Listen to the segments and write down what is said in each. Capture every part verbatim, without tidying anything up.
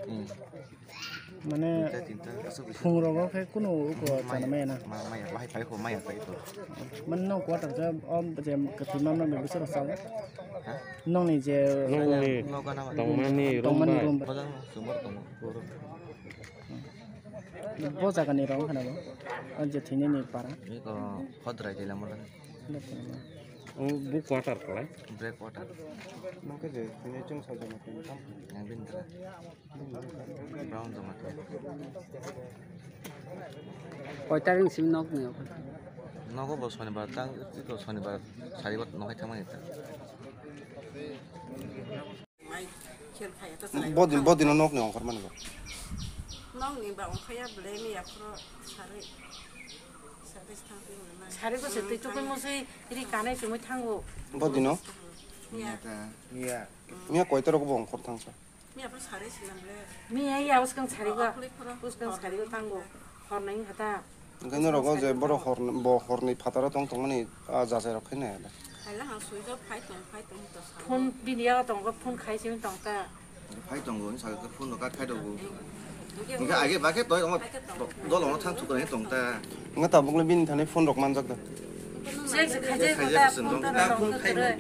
Hmm. Mane, duita, tinta, aswk bisi. Phung rogo khe kunu uko. Hmm, maya, chana maya na? Ma-, maya, bahai phai kho, maya phai kho. Mane, no quarter khe, o je kwthwi ma ma bai bwswk rok sao? Ha? Nokni je. Nokni. Nogo na ma. Tongmani room bai. Tongmani room bai. Bojang sumor tongo. Bo jaga ni rong khana bo. O je thwini ni para. Eko hodrai de lamor. Ang bu quarter kalai. Break water. Nang khe je thwini chwng sajak ma tong tam. Yang bin tra. Brown joma tong. Koi tarik ni simi nok ni? Nogo bo sonibar tang, iko sonibar sari bo nokai thangmani ta. Bodin, bodino nokni ongkhormani bo. Nokni ba ongkhaya ble miya phuru sari. Sari ko se twi tukui musui ri kanai chumui thango. Bodino? Miya. Miya. Miya koita rok bo ongkhor thangsa? Miya phuru sari sinam le. Miya ya uskang sari go. Uskang sari go thango. Hornai hata. Hwnkhe norok o je borok hor, bo horni phataro tong tongmani, ah, jachai rok khaina ya da. Kaila hang suijo phai tong, phai tong to sa. Phone bini yago tongo, phone khai simi tong ta. Phai tongo, ni saga phone rok khai dogo. Hwnkhe age ba khe toi omo dol ono thang thukra tong ta. Nga tabuk le bini thani phone rok manjak da. Sek se khaje khaje kota phone ta phone khai.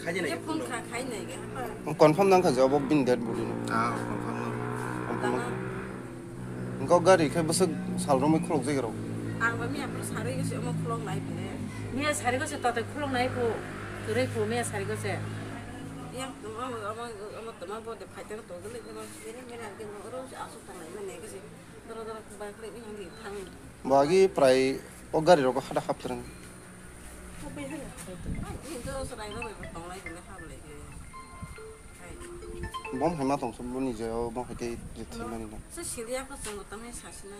Khaje nai. Phone kha khai nai ge ha. Confirm nang kha je obo bini dead body no. Ah, confirm no. Confirm no. Engkau gari khe bwswk sal romwi khulok jagwi rw. Ang ba miya phuru sarwi se omo khulok nai bile. Miya sari go se tote khulok nai phu. Kwrwi phu miya sari go se. Yang tuma omo, omo, omo tuma bo de phai tang to gele gele mere mere ang ke no ro se asuk tang nai mane ke se. Doro doro bai khle bi yang di thang. Bagi prai o gari rok hada hap terang. Ko bai hada. Ni doro se rai ro bai tong lai bile ha bile ke. Bom hai ma tong sub ni je o bom hai ke je thimani na. Se siriya ko song tang hai sasina.